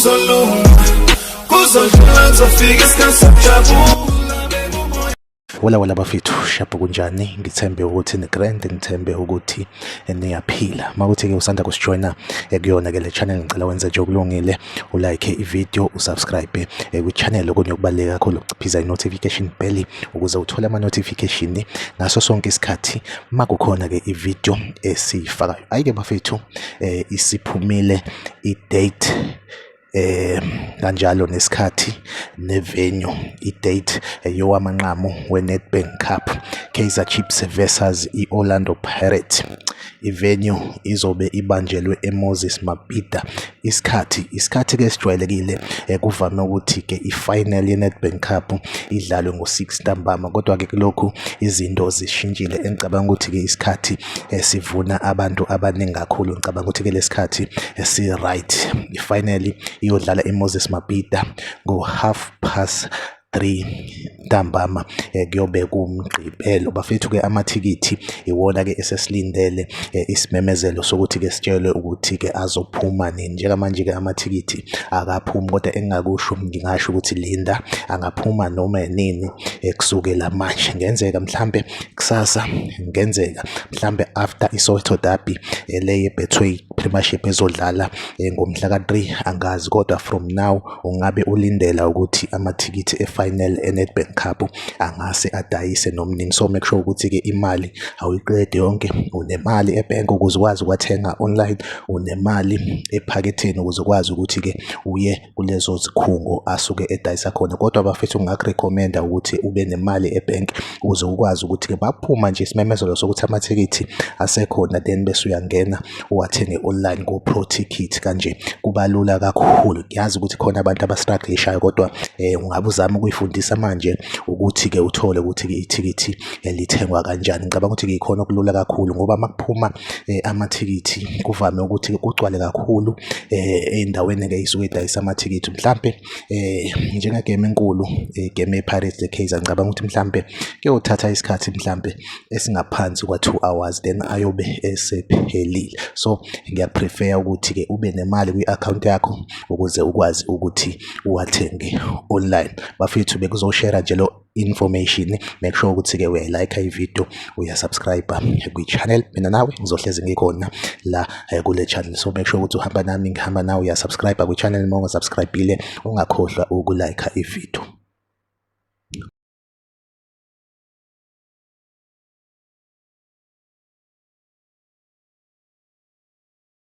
Kuzolunga, kuzodlula, kuzofika isikhathi sokujabula. Wala wala bafethu, shapho kunjani? Ngithembe ukuthi ni-grand, ngithembe ukuthi niyaphila. Makuthi-ke usanda kusijoyina kuyona-ke le channel, ngicela wenze nje okulungile, ulike i-video, usubscribe kwi-channel. Okunye okubaluleke kakhulu ukuciphiza i-notification bell ukuze uthole ama-notification ngaso sonke isikhathi makukhona-ke i-video esiyifakayo. Hhayi-ke bafethu, isiphumile i-date kanjalo nesikhathi nevenue, i-date yowamanqamu we-Nedbank Cup, Kaizer Chiefs versus i-Orlando Pirates. I-venue izobe ibanjelwe eMoses Mabhida. Isikhathi-ke esijwayelekile kuvame ukuthi-ke i-final ye-Nedbank Cup idlalwe ngo-6 ntambama, kodwa-ke kulokhu izinto zishintshile. Engicabanga ukuthi-ke isikhathi sivuna abantu abaningi kakhulu, ngicabanga ukuthi-ke lesikhathi si-right. I-final iyodlala eMoses Mabhida ngo-3:30 ntambama, kuyobe kuwumgqibelo. Bafethu-ke, amathikithi iwona-ke esesilindele isimemezelo sokuthi-ke sitshelwe ukuthi-ke azophuma nini. Njengamanje-ke amathikithi akaphumi, kodwa engingakusho, ngingasho ukuthi linda, angaphuma noma nini kusukela manje. Ngenzeka mhlambe kusasa, ngenzeka mhlambe after iSoweto Derby le ye-Betway Premiership ezodlala ngomhla ka-3, angazi, kodwa from now ungabe ulindela ukuthi amathikithi e-final e-Nedbank Cup angase adayise noma nini. So make sure ukuthi-ke imali awuyiqedi yonke, unemali ebhenki ukuze ukwazi ukwathenga online, unemali ephaketheni ukuze ukwazi ukuthi-ke uye kulezo zikhungo asuke edayisa khona. Kodwa bafethu, ngingaku-recommend-a ukuthi ube nemali ebhenki ukuze ukwazi ukuthi-ke baphuma nje isimemezelo sokuthi amathikithi asekhona, then bese uyangena uwathenge online ko-Pro Ticket. Kanje kuba lula kakhulu. Ngiyazi ukuthi khona abantu aba-struggle-ishayo, kodwa ungabe uzama ukuyifundisa manje ukuthi-ke uthole ukuthi-ke ithikithi lithengwa kanjani. Ngicabanga ukuthi-ke ikhona okulula kakhulu, ngoba makuphuma amathikithi kuvame ukuthi kugcwale kakhulu ey'ndaweni-ke ey'suke y'dayisa amathikithi. Mhlampe njengegame enkulu, igame ye-Pirates ne-Kaizer, ngicabanga ukuthi mhlampe kuyothatha isikhathi mhlampe esingaphansi kwa-2 hours, then ayobe esephelile. So ngiya-prefer-a ukuthi-ke ube nemali kwi-akhawunti yakho ukuze ukwazi ukuthi uwathenge online. Bafethu, bekuzoshera nje lo information. Make sure ukuthi-ke uyayilike i-video, uyasubscribe kwi-channel. Mina nawe ngizohlezi ngikhona la kule channel, so make sure ukuthi uhamba nami, ngihamba nawe, uyasubscribe kwi-channel uma ungasubscribe-ile, ungakhohlwa ukulike i-video.